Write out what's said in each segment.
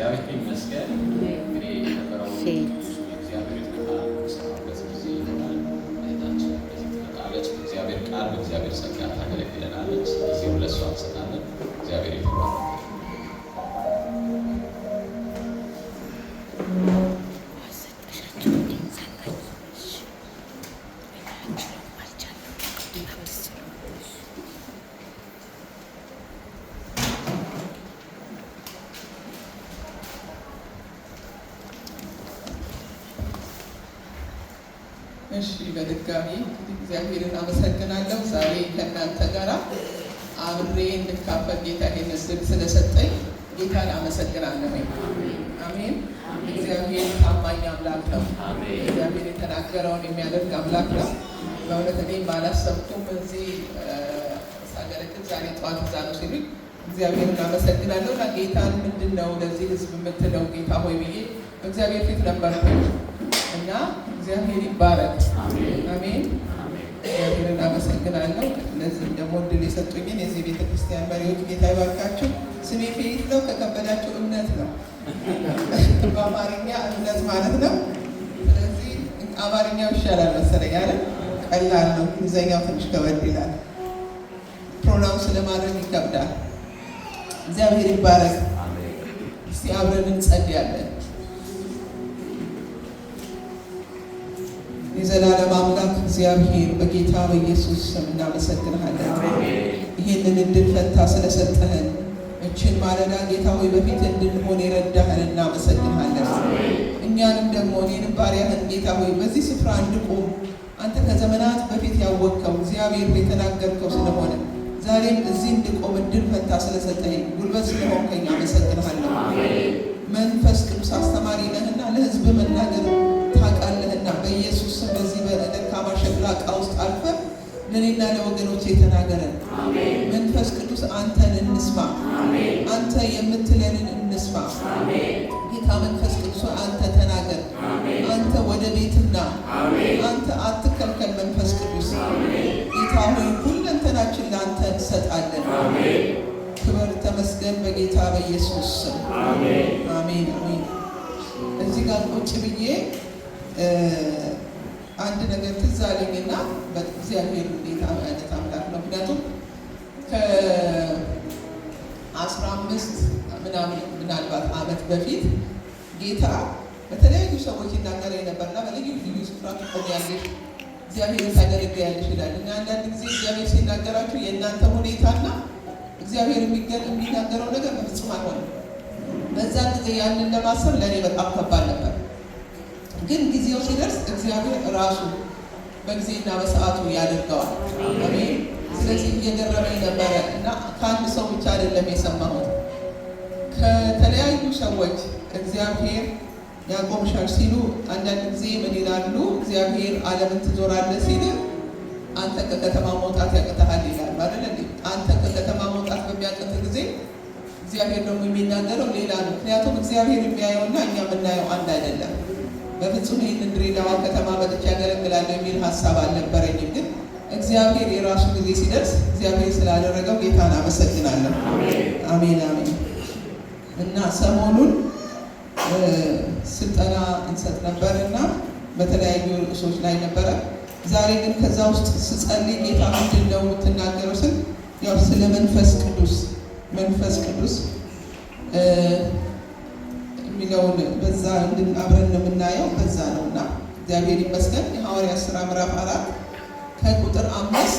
እግዚአብሔር ይመስገን። እንግዲህ የነበረውን ፌት። የእግዚአብሔር ቃል የምንሰማበት ጊዜ ይሆናል። እህታችን ወደዚህ ትመጣለች። በእግዚአብሔር ቃል በእግዚአብሔር ጸጋ ታገለግለናለች። ጊዜውን ለእሷ እንሰጣለን። እግዚአብሔር የተባረከ ይሁን። አሰጠሻቸው እንዴ? ሰጠች። እሺ። አልችልም፣ አልቻልኩም። አትስሉ። እሺ፣ በድጋሚ እንግዲህ እግዚአብሔርን አመሰግናለሁ። ዛሬ ከእናንተ ጋር አብሬ እንድካፈል ጌታ ይህን እድል ስለሰጠኝ ጌታን አመሰግናለሁ። አሜን። እግዚአብሔር ታማኝ አምላክ ነው። እግዚአብሔር የተናገረውን የሚያደርግ አምላክ ነው። በእውነት እኔ ባላሰብኩም እዚህ ሳገለግል ዛሬ ጠዋት እዛ ነው ሲሉኝ እግዚአብሔርን አመሰግናለሁ እና ጌታን ምንድን ነው ለዚህ ሕዝብ የምትለው ጌታ ሆይ ብዬ በእግዚአብሔር ፊት ነበርኩኝ እና እግዚአብሔር ይባረክ። አሜን። እግዚአብሔርን አመሰግናለሁ። ለዚህም ደግሞ እድል የሰጡኝን የዚህ ቤተ ክርስቲያን መሪዎች ጌታ ይባርካችሁ። ስሜ ፌት ነው። ከከበዳችሁ እምነት ነው። በአማርኛ እምነት ማለት ነው። ስለዚህ አማርኛው ይሻላል መሰለኝ አይደል? ቀላል ነው። እንግሊዝኛው ትንሽ ከበድ ይላል። Pronounce ለማድረግ ይከብዳል። እግዚአብሔር ይባረክ። እስቲ አብረን እንጸልያለን። የዘላለም አምላክ እግዚአብሔር በጌታ በኢየሱስ ስም እናመሰግንሃለን። ይህንን እድል ፈንታ ስለሰጠህን፣ እችን ማለዳ ጌታ ሆይ በፊት እንድንሆን የረዳህን እናመሰግንሃለን። እኛንም ደግሞ እኔንም ባሪያህን ጌታ ሆይ በዚህ ስፍራ እንድቆም አንተ ከዘመናት በፊት ያወቅከው እግዚአብሔር የተናገርከው ስለሆነ ዛሬም እዚህ እንድቆም እድል ፈንታ ስለሰጠኸኝ፣ ጉልበት ስለሆንከኝ አመሰግንሃለሁ። መንፈስ ቅዱስ አስተማሪ ነህና ለሕዝብ መናገር ታውቃለህና በኢየሱስ ስም በዚህ በደካማ ሸክላ ዕቃ ውስጥ አልፈህ ለእኔና ለወገኖቼ ተናገረን። መንፈስ ቅዱስ አንተን እንስማ፣ አንተ የምትለንን እንስማ። ጌታ መንፈስ ቅዱስ አንተ ተናገር፣ አንተ ወደ ቤትና አንተ አትከልከል። መንፈስ ቅዱስ ጌታ ሆይ ሁለንተናችን ለአንተ እንሰጣለን። ክብር ተመስገን በጌታ በኢየሱስ ስም፣ አሜን አሜን። እዚህ ጋር ቁጭ ብዬ አንድ ነገር ትዝ አለኝና እግዚአብሔር እንዴት አይነት አምላክ ነው። ምክንያቱም ከ15 ምናምን ምናልባት ዓመት በፊት ጌታ በተለያዩ ሰዎች ይናገረኝ ነበርና በልዩ ልዩ ስፍራ ትቆሚያለሽ፣ እግዚአብሔርን ታገለግያለሽ ይላል። እና አንዳንድ ጊዜ እግዚአብሔር ሲናገራችሁ የእናንተ ሁኔታና እግዚአብሔር የሚናገረው ነገር በፍጹም አይሆንም። በዛን ጊዜ ያንን ለማሰብ ለእኔ በጣም ከባድ ነበር። ግን ጊዜው ሲደርስ እግዚአብሔር ራሱ በጊዜና በሰዓቱ ያደርገዋል። አሜን። ስለዚህ እየገረመኝ ነበረ እና ከአንድ ሰው ብቻ አይደለም የሰማሁት፣ ከተለያዩ ሰዎች እግዚአብሔር ያቆምሻል ሲሉ አንዳንድ ጊዜ ምን ይላሉ? እግዚአብሔር ዓለምን ትዞራለህ ሲል አንተ ከከተማ መውጣት ያቅተሃል ይላሉ። አይደል እንዴ? አንተ ከከተማ መውጣት በሚያቅት ጊዜ እግዚአብሔር ደግሞ የሚናገረው ሌላ ነው። ምክንያቱም እግዚአብሔር የሚያየውና እኛ የምናየው አንድ አይደለም። በፍጹም ይህንን ድሬዳዋ ከተማ መጥቼ ያገለግላለሁ የሚል ሀሳብ አልነበረኝም። ግን እግዚአብሔር የራሱ ጊዜ ሲደርስ እግዚአብሔር ስላደረገው ጌታን አመሰግናለሁ። አሜን አሜን። እና ሰሞኑን ስልጠና እንሰጥ ነበር እና በተለያዩ ርዕሶች ላይ ነበረ። ዛሬ ግን ከዛ ውስጥ ስጸልይ ጌታ ምንድን ነው የምትናገረው ስል ያው ስለ መንፈስ ቅዱስ፣ መንፈስ ቅዱስ የሚለውን በዛ አብረን ነው የምናየው። በዛ ነው እና እግዚአብሔር ይመስገን። የሐዋርያት ሥራ ምዕራፍ 4 ከቁጥር 5፣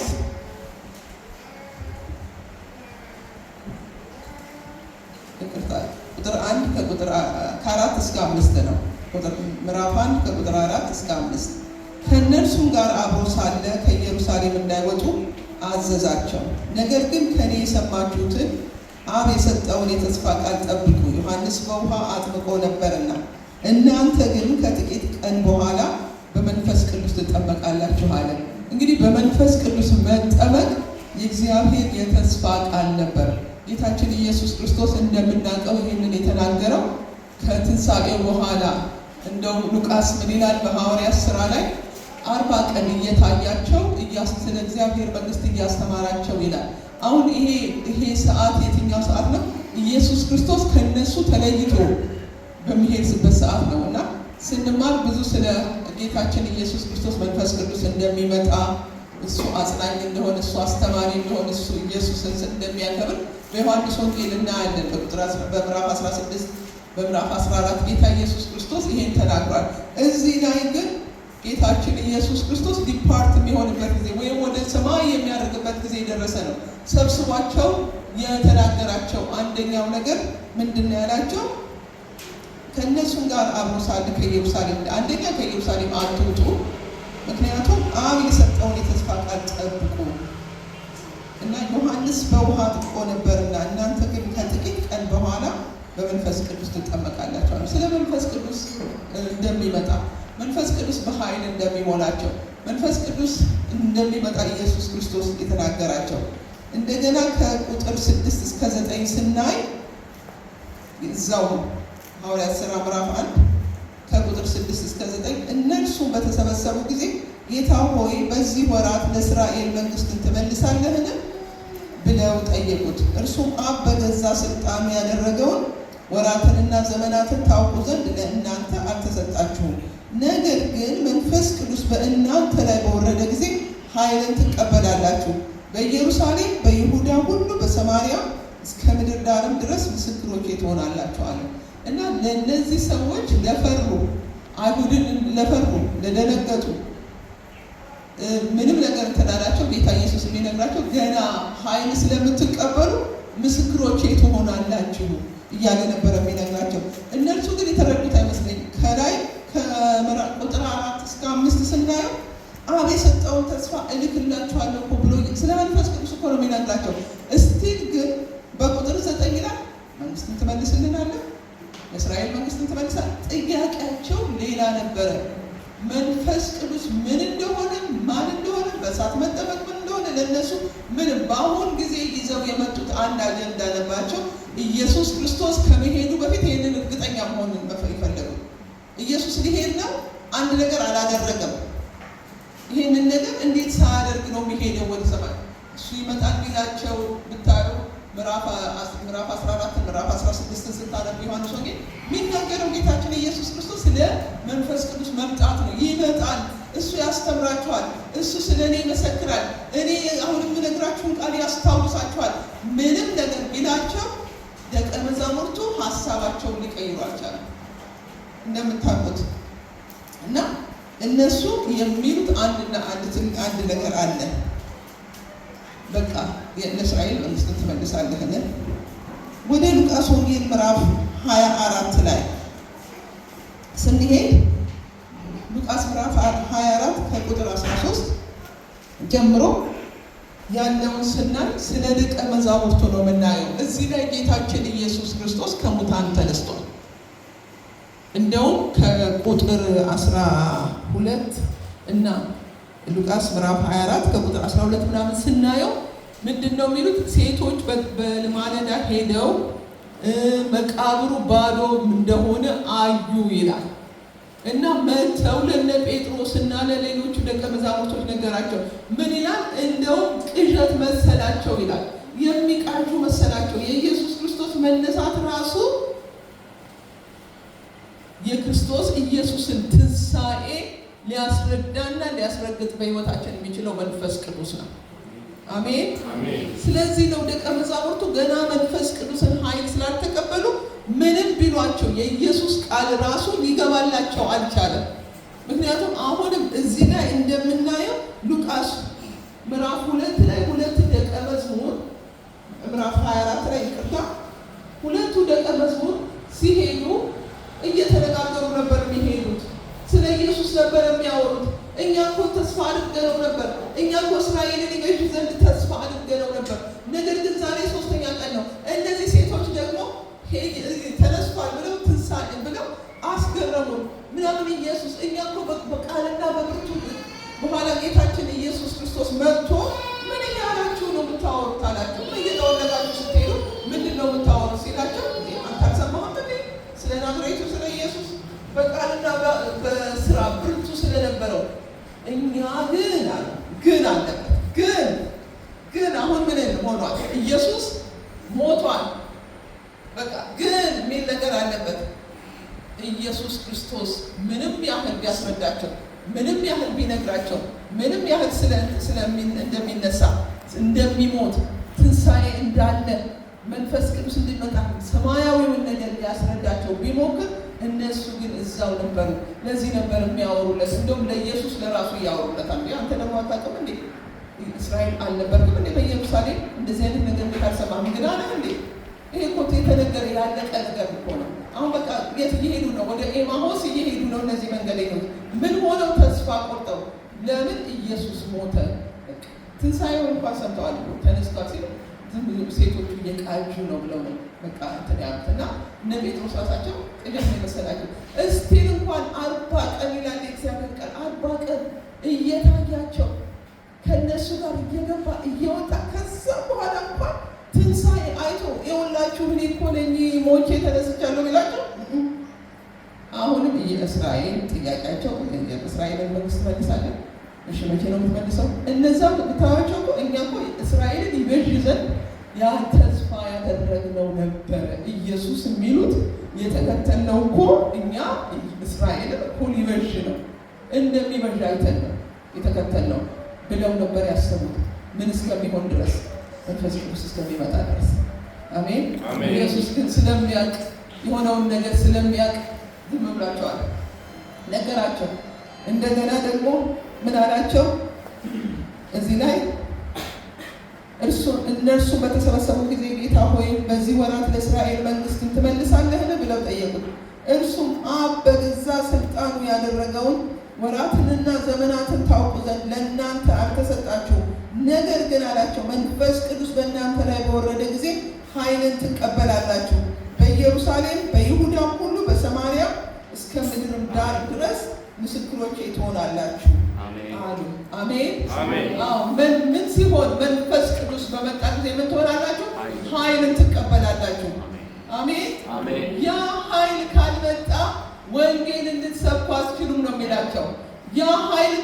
ይቅርታ፣ ቁጥር 1 ከቁጥር ከ4 እስከ 5 ነው። ቁጥር ምዕራፍ 1 ከቁጥር 4 እስከ 5። ከእነርሱም ጋር አብሮ ሳለ ከኢየሩሳሌም እንዳይወጡ አዘዛቸው። ነገር ግን ከእኔ የሰማችሁትን አብ የሰጠውን የተስፋ ቃል ጠብቁ። ዮሐንስ በውሃ አጥምቆ ነበርና እናንተ ግን ከጥቂት ቀን በኋላ በመንፈስ ቅዱስ ትጠመቃላችሁ አለ። እንግዲህ በመንፈስ ቅዱስ መጠመቅ የእግዚአብሔር የተስፋ ቃል ነበር። ጌታችን ኢየሱስ ክርስቶስ እንደምናውቀው ይህንን የተናገረው ከትንሣኤው በኋላ፣ እንደው ሉቃስ ምን ይላል በሐዋርያት ሥራ ላይ፣ 40 ቀን እየታያቸው ስለ እግዚአብሔር መንግሥት እያስተማራቸው ይላል። አሁን ይሄ ሰዓት የትኛው ሰዓት ነው? ኢየሱስ ክርስቶስ ከነሱ ተለይቶ በሚሄድበት ሰዓት ነው። እና ስንማር ብዙ ስለ ጌታችን ኢየሱስ ክርስቶስ መንፈስ ቅዱስ እንደሚመጣ፣ እሱ አጽናኝ እንደሆነ፣ እሱ አስተማሪ እንደሆነ፣ እሱ ኢየሱስን እንደሚያከብር በዮሐንስ ወንጌል እናያለን። በምዕራፍ 16፣ በምዕራፍ 14 ጌታ ኢየሱስ ክርስቶስ ይሄን ተናግሯል። እዚህ ላይ ግን ጌታችን ኢየሱስ ክርስቶስ depart የሚሆንበት ጊዜ ወይም ወደ ሰማይ የሚያደርግበት ጊዜ የደረሰ ነው። ሰብስቧቸው የተናገራቸው አንደኛው ነገር ምንድን ነው ያላቸው? ከእነሱም ጋር አብሮ ሳለ ከኢየሩሳሌም፣ አንደኛ ከኢየሩሳሌም አትውጡ፣ ምክንያቱም አብ የሰጠውን የተስፋ ቃል ጠብቁ እና ዮሐንስ በውሃ አጥምቆ ነበርና እናንተ ግን ከጥቂት ቀን በኋላ በመንፈስ ቅዱስ ትጠመቃላችሁ አሉ። ስለ መንፈስ ቅዱስ እንደሚመጣ፣ መንፈስ ቅዱስ በኃይል እንደሚሞላቸው፣ መንፈስ ቅዱስ እንደሚመጣ ኢየሱስ ክርስቶስ የተናገራቸው። እንደገና ከቁጥር 6 እስከ 9 ስናይ፣ እዛው ሐዋርያት ሥራ ምዕራፍ 1 ከቁጥር 6 እስከ 9፣ እነርሱም በተሰበሰቡ ጊዜ "ጌታ ሆይ፣ በዚህ ወራት ለእስራኤል መንግስትን ትመልሳለህን?" ብለው ጠየቁት። እርሱም "አብ በገዛ ስልጣኑ ያደረገውን ወራትንና ዘመናትን ታውቁ ዘንድ ለእናንተ አልተሰጣችሁም። ነገር ግን መንፈስ ቅዱስ በእናንተ ላይ በወረደ ጊዜ ኃይልን ትቀበላላችሁ። በኢየሩሳሌም፣ በይሁዳ ሁሉ፣ በሰማርያ፣ እስከ ምድር ዳርም ድረስ ምስክሮቼ ትሆናላችሁ" አለ። እና ለእነዚህ ሰዎች፣ ለፈሩ አይሁድን፣ ለፈሩ፣ ለደነገጡ፣ ምንም ነገር እንትናላቸው ጌታ ኢየሱስ የሚነግራቸው ገና ኃይል ስለምትቀበሉ ምስክሮቼ ትሆናላችሁ እያለ ነበረ የሚነግራቸው። እነርሱ ግን የተረዱት አይመስለኝም። ከላይ ከቁጥር 4 እስከ 5 ስናየው አብ የሰጠውን ተስፋ እልክላችኋለሁ እኮ ብሎ ስለ መንፈስ ቅዱስ እኮ ነው የሚነግራቸው። Still ግን በቁጥር 9 ላይ መንግስትን ትመልስልናለህ፣ ለእስራኤል መንግስትን ትመልሳለህ። ጥያቄያቸው ሌላ ነበረ። መንፈስ ቅዱስ ምን እንደሆነ፣ ማን እንደሆነ፣ በእሳት መጠመቅ ምን እንደሆነ ለእነሱ ምንም። በአሁን ጊዜ ይዘው የመጡት አንድ አጀንዳ ነበራቸው። ኢየሱስ ክርስቶስ ከመሄዱ በፊት ይህንን እርግጠኛ መሆንን ይፈለጉ። ኢየሱስ ሊሄድ ነው፣ አንድ ነገር አላደረገም። ይህንን ነገር እንዴት ሳያደርግ ነው የሚሄደው ወደ ሰማይ? እሱ ይመጣል ቢላቸው ብታዩ ምዕራፍ 14፣ ምዕራፍ 16 ስታነቡ ዮሐንስ ወንጌል የሚናገረው ጌታችን ኢየሱስ ክርስቶስ ስለ መንፈስ ቅዱስ መምጣት ነው። ይመጣል፣ እሱ ያስተምራችኋል፣ እሱ ስለ እኔ ይመሰክራል፣ እኔ አሁን የምነግራችሁን ቃል ያስታውሳችኋል። ምንም ነገር ቢላቸው ደቀ መዛሙርቱ ሀሳባቸውን ሊቀይሩ አልቻለም። እንደምታውቁት እና እነሱ የሚሉት አንድና አንድ ነገር አለ። በቃ ለእስራኤል መንግስትን ትመልሳለህን? ወደ ሉቃስ ወንጌል ምዕራፍ 24 ላይ ስንሄድ ሉቃስ ምዕራፍ 24 ከቁጥር 13 ጀምሮ ያለውን ስናይ ስለ ደቀ መዛሙርቱ ነው የምናየው። እዚህ ላይ ጌታችን ኢየሱስ ክርስቶስ ከሙታን ተነስቷል። እንደውም ከቁጥር 12 እና ሉቃስ ምዕራፍ 24 ከቁጥር 12 ምናምን ስናየው ምንድን ነው የሚሉት? ሴቶች በማለዳ ሄደው መቃብሩ ባዶ እንደሆነ አዩ ይላል። እና መተው ለነ ጴጥሮስ እና ለሌሎቹ ደቀ መዛሙርቶች ነገራቸው። ምን ይላል? እንደውም ቅዠት መሰላቸው ይላል። የሚቃዡ መሰላቸው። የኢየሱስ ክርስቶስ መነሳት ራሱ የክርስቶስ ኢየሱስን ትንሣኤ ሊያስረዳና ሊያስረግጥ በሕይወታችን የሚችለው መንፈስ ቅዱስ ነው። አሜን። ስለዚህ ነው ደቀ መዛሙርቱ ገና መንፈስ ቅዱስን ኃይል ስላልተቀበሉ ምንም ቢሏቸው የኢየሱስ ቃል ራሱ ሊገባላቸው አልቻለም። ምክንያቱም አሁንም እዚህ ላይ እንደምናየው ሉቃስ ምዕራፍ 2 ላይ ሁለት ደቀ መዝሙር፣ ምዕራፍ 24 ላይ ይቅርታ፣ ሁለቱ ደቀ መዝሙር ሲሄዱ እየተነጋገሩ ነበር የሚሄዱት። ስለ ኢየሱስ ነበር የሚያወሩት። እኛ እኮ ተስፋ አድርገነው ነበር። እኛ እኮ እስራኤልን ይቤዥ ዘንድ ተስፋ አድርገነው ነበር። ነገር ግን ዛሬ ሶስተኛ ቀን ነው። እነዚህ ሴቶች ደግሞ ተነስቷል ብለው፣ ትንሣኤ ብለው አስገረሙን ምናምን። ኢየሱስ እኛ እኮ በቃልና በብርቱ፣ በኋላ ጌታችን ኢየሱስ ክርስቶስ መጥቶ "ምን እያላችሁ ነው የምታወሩት?" አላቸው። "ምን እየተወለዳችሁ ስትሄዱ ምንድን ነው የምታወሩት?" ሲላቸው "አንተ አልሰማህም እንዴ? ስለ ናዝሬቱ ስለ ኢየሱስ በቃልና በስራ ብርቱ ስለነበረው።" እኛ ግን አለ፣ ግን አለበት፣ ግን አሁን ምን ሆኗል? ኢየሱስ ሞቷል። በቃ ግን የሚል ነገር አለበት። ኢየሱስ ክርስቶስ ምንም ያህል ቢያስረዳቸው፣ ምንም ያህል ቢነግራቸው፣ ምንም ያህል እንደሚነሳ፣ እንደሚሞት፣ ትንሣኤ እንዳለ፣ መንፈስ ቅዱስ እንዲመጣ ሰማያዊውን ነገር ሊያስረዳቸው ቢሞክር እነሱ ግን እዛው ነበሩ። ለዚህ ነበር የሚያወሩለት። እንደውም ለኢየሱስ ለራሱ እያወሩለታል። አንተ ደግሞ አታውቅም እንዴ? እስራኤል አልነበርክም እንዴ? በኢየሩሳሌም እንደዚህ አይነት ነገር እንዴት አልሰማህም? እንግዳ ነህ እንዴ? ይሄ እኮ የተነገረ ያለቀ ነገር እኮ ነው። አሁን በቃ የት እየሄዱ ነው? ወደ ኤማሆስ እየሄዱ ነው። እነዚህ መንገደኞች ምን ሆነው ተስፋ ቆርጠው፣ ለምን ኢየሱስ ሞተ? ትንሣኤውን እንኳን ሰምተዋል እኮ፣ ተነስቷል ሲሉ ዝም ብሎ ሴቶቹ እየቃዡ ነው ብለው ነው በቃ እንትን ያሉት። እና እነ ጴጥሮስ ራሳቸው ቅዠት ነው የመሰላቸው። Still እንኳን 40 ቀን ይላል የእግዚአብሔር ቃል፣ 40 ቀን እየታያቸው ከእነሱ ጋር እየገባ እየወጣ ከዛ በኋላ እንኳን ትንሣኤ አይቶ የወላችሁ እኔ እኮ ነኝ፣ ሞቼ ተነስቻለሁ ቢላቸው አሁንም የእስራኤል ጥያቄያቸው የእስራኤልን መንግስት መልሳለን። እሺ መቼ ነው የምትመልሰው? እነዛ ብታዩቸው እኮ እኛ እኮ እስራኤልን ይቤዥ ዘንድ ያ ተስፋ ያደረግነው ነበረ። ኢየሱስ የሚሉት የተከተልነው እኮ እኛ እስራኤልን እኮ ሊቤዥ ነው፣ እንደሚቤዥ አይተን ነው የተከተልነው ብለው ነበር ያሰቡት። ምን እስከሚሆን ድረስ? መንፈስ ቅዱስ እስከሚመጣ ድረስ። አሜን። ኢየሱስ ግን ስለሚያውቅ፣ የሆነውን ነገር ስለሚያውቅ ዝም ብሏቸዋል፣ ነገራቸው። እንደገና ደግሞ ምን አላቸው እዚህ ላይ? እርሱ እነርሱ በተሰበሰቡ ጊዜ "ጌታ ሆይ፣ በዚህ ወራት ለእስራኤል መንግስትን ትመልሳለህን?" ብለው ጠየቁት። እርሱም "አብ በገዛ ስልጣኑ ያደረገውን ወራትንና ዘመናትን ታውቁ ዘንድ ለእናንተ አልተሰጣችሁም። ነገር ግን" አላቸው፣ "መንፈስ ቅዱስ በእናንተ ላይ በወረደ ጊዜ ኃይልን ትቀበላላችሁ። በኢየሩሳሌም፣ በይሁዳም ሁሉ፣ በሰማርያ እስከ ምድርም ዳር ድረስ ምስክሮቼ ትሆናላችሁ" አሉ። አሜን። አዎ፣ ምን ሲሆን? መንፈስ ቅዱስ በመጣ ጊዜ ምን ትሆናላችሁ? ኃይልን ትቀበላላችሁ። አሜን። ያ ኃይል ካልመጣ ወንጌል እንድትሰብኩ አትችሉም ነው የሚላቸው። ያ ኃይል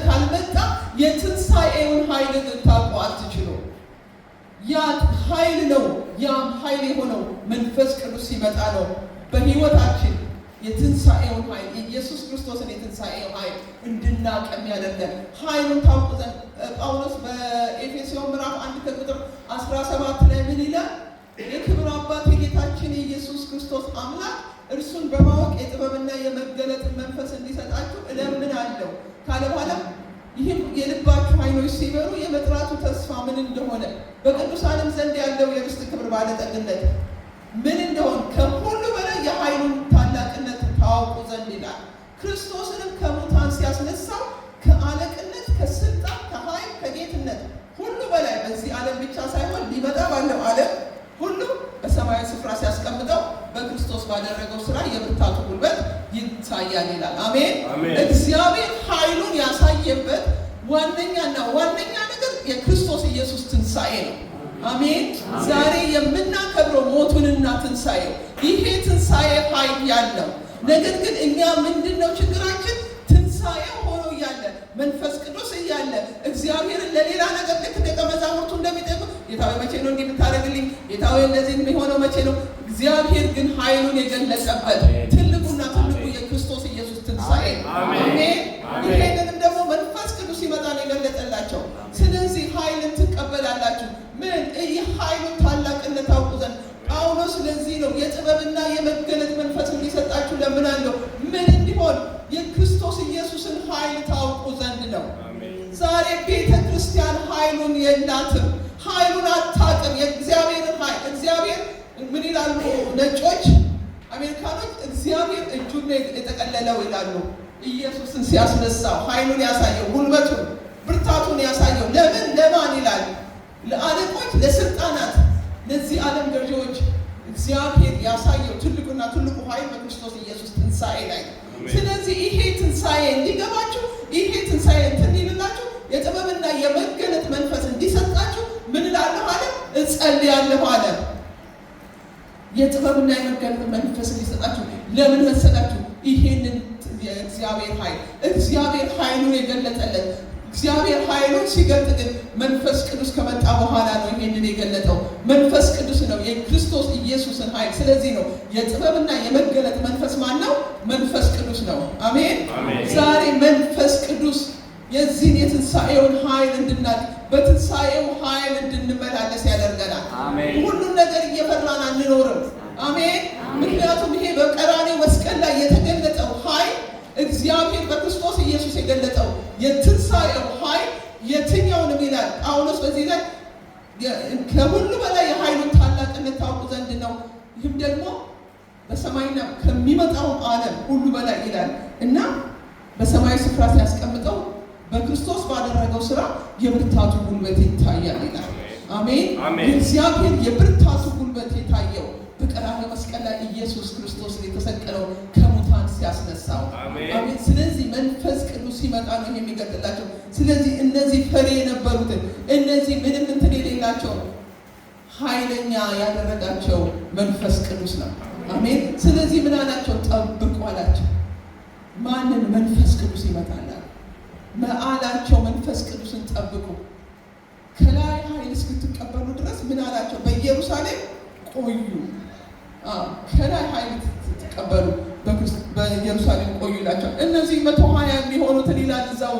ካልመጣ የትንሣኤውን ኃይል ልታውቁ አትችሉም። ያ ኃይል ነው። ያም ኃይል የሆነው መንፈስ ቅዱስ ሲመጣ ነው በሕይወታችን የትንሣኤውን ኃይል፣ የኢየሱስ ክርስቶስን የትንሣኤው ኃይል እንድናውቅ የሚያደርገን። ኃይሉን ታውቁ ዘንድ ጳውሎስ በኤፌሶን ምዕራፍ 1 ከቁጥር 17 ላይ ምን ይላል? "የክብር አባት የጌታችን የኢየሱስ ክርስቶስ አምላክ እርሱን በማወቅ የጥበብና የመገለጥን መንፈስ እንዲሰጣችሁ እለምናለሁ" ካለ በኋላ "ይህም የልባችሁ ዓይኖች ሲበሩ የመጥራቱ ተስፋ ምን እንደሆነ፣ በቅዱሳንም ዘንድ ያለው የርስት ክብር ባለጠግነት ምን እንደሆን፣ ከሁሉ በላይ የኃይሉን ታላቅነት ታውቁ ዘንድ" ይላል። "ክርስቶስንም ከሙታን ሲያስነሳው ከአለቅነት፣ ከስልጣን፣ ከኃይል፣ ከጌትነት ሁሉ በላይ በዚህ ዓለም ብቻ ሳይሆን ሊመጣ ባለው ዓለም ሁሉ በሰማያዊ ስፍራ ሲያስቀምጠው በክርስቶስ ባደረገው ስራ የብርታቱ ጉልበት ይታያል" ይላል። አሜን። እግዚአብሔር ኃይሉን ያሳየበት ዋነኛና ዋነኛ ነገር የክርስቶስ ኢየሱስ ትንሣኤ ነው። አሜን። ዛሬ የምናከብረው ሞቱንና ትንሣኤው፣ ይሄ ትንሣኤ ኃይል ያለው ነገር ግን እኛ ምንድን ነው ችግራችን? ትንሣኤው ሆኖ እያለ፣ መንፈስ ቅዱስ እያለ እግዚአብሔርን ለሌላ ነገር ልክ ደቀ መዛሙርቱ እንደሚጠይቁ "ጌታ ሆይ፣ መቼ ነው እንዲህ የምታደርግልኝ? ጌታ ሆይ፣ እንደዚህ የሚሆነው መቼ ነው?" እግዚአብሔር ግን ኃይሉን የገለጸበት ትልቁና ትልቁ የክርስቶስ ኢየሱስ ትንሣኤ። አሜን። ይሄንንም ደግሞ መንፈስ ቅዱስ ሲመጣ ነው የገለጠላቸው። ስለዚህ ኃይልን ትቀበላላችሁ። ምን ይህ ኃይሉን ታላቅነት ታውቁ ዘንድ። ጳውሎስ ለዚህ ነው "የጥበብና የመገለጥ መንፈስ እንዲሰጣችሁ ለምናለሁ።" ምን እንዲሆን? የክርስቶስ ኢየሱስን ኃይል ታውቁ ዘንድ ነው። ዛሬ ቤተ ክርስቲያን ኃይሉን የላትም። ኃይሉን አታውቅም። የእግዚአብሔርን ኃይል፣ እግዚአብሔር ምን ይላሉ ነጮች፣ አሜሪካኖች? "እግዚአብሔር እጁን ነው የጠቀለለው" ይላሉ። ኢየሱስን ሲያስነሳው ኃይሉን ያሳየው፣ ጉልበቱን፣ ብርታቱን ያሳየው ለምን ለማን ይላል? ለአለቆች፣ ለስልጣናት፣ ለዚህ ዓለም ገዢዎች እግዚአብሔር ያሳየው ትልቁና ትልቁ ኃይል በክርስቶስ ኢየሱስ ትንሣኤ ላይ ነው። ስለዚህ ይሄ ትንሣኤ እንዲገባችሁ፣ ይሄ ትንሣኤ እንትን ይልላችሁ፣ የጥበብና የመገለጥ መንፈስ እንዲሰጣችሁ ምን እላለሁ አለ? እጸልያለሁ አለ። የጥበብና የመገለጥ መንፈስ እንዲሰጣችሁ ለምን መሰላችሁ? ይሄንን የእግዚአብሔር ኃይል፣ እግዚአብሔር ኃይሉን የገለጠለት፣ እግዚአብሔር ኃይሉን ሲገልጥ ግን መንፈስ ቅዱስ ከመጣ በኋላ ነው ይሄንን የገለጠው። መንፈስ ቅዱስ ነው የክርስቶስ ኢየሱስን ኃይል ስለዚህ ነው የጥበብና የመገለጥ መንፈስ ማን ነው? መንፈስ ቅዱስ ነው። አሜን። ዛሬ መንፈስ ቅዱስ የዚህን የትንሣኤውን ኃይል እንድናቅ በትንሣኤው ኃይል እንድንመላለስ ያደርገናል። ሁሉን ነገር እየፈራን አንኖርም። አሜን። ምክንያቱም ይሄ በቀራንዮ መስቀል ላይ የተገለጠው ኃይል እግዚአብሔር በክርስቶስ ኢየሱስ የገለጠው የትንሣኤው ኃይል የትኛውንም ይላል ጳውሎስ በዚህ ላይ ከሁሉ በላይ የኃይሉን ታላቅነት ታውቁ ዘንድ ነው። ይህም ደግሞ በሰማይና ከሚመጣው ዓለም ሁሉ በላይ ይላል እና በሰማያዊ ስፍራ ሲያስቀምጠው በክርስቶስ ባደረገው ስራ የብርታቱ ጉልበት ይታያል ይላል። አሜን። እግዚአብሔር የብርታቱ ጉልበት የታየው በቀራንዮ መስቀል ላይ ኢየሱስ ክርስቶስን የተሰቀለው ከሙታን ሲያስነሳው። አሜን። ስለዚህ መንፈስ ቅዱስ ሲመጣ ነው የሚገልጥላቸው። ስለዚህ እነዚህ ፈሪ የነበሩትን እነዚህ ምንም እንትን የሌላቸው ኃይለኛ ያደረጋቸው መንፈስ ቅዱስ ነው። አሜን። ስለዚህ ምን አላቸው? ጠብቁ አላቸው። ማንን? መንፈስ ቅዱስ ይመጣል መአላቸው። መንፈስ ቅዱስን ጠብቁ ከላይ ኃይል እስክትቀበሉ ድረስ ምን አላቸው? በኢየሩሳሌም ቆዩ። ከላይ ኃይል ስትቀበሉ በኢየሩሳሌም ቆዩ ይላቸዋል። እነዚህ 120 የሚሆኑትን ይላል እዛው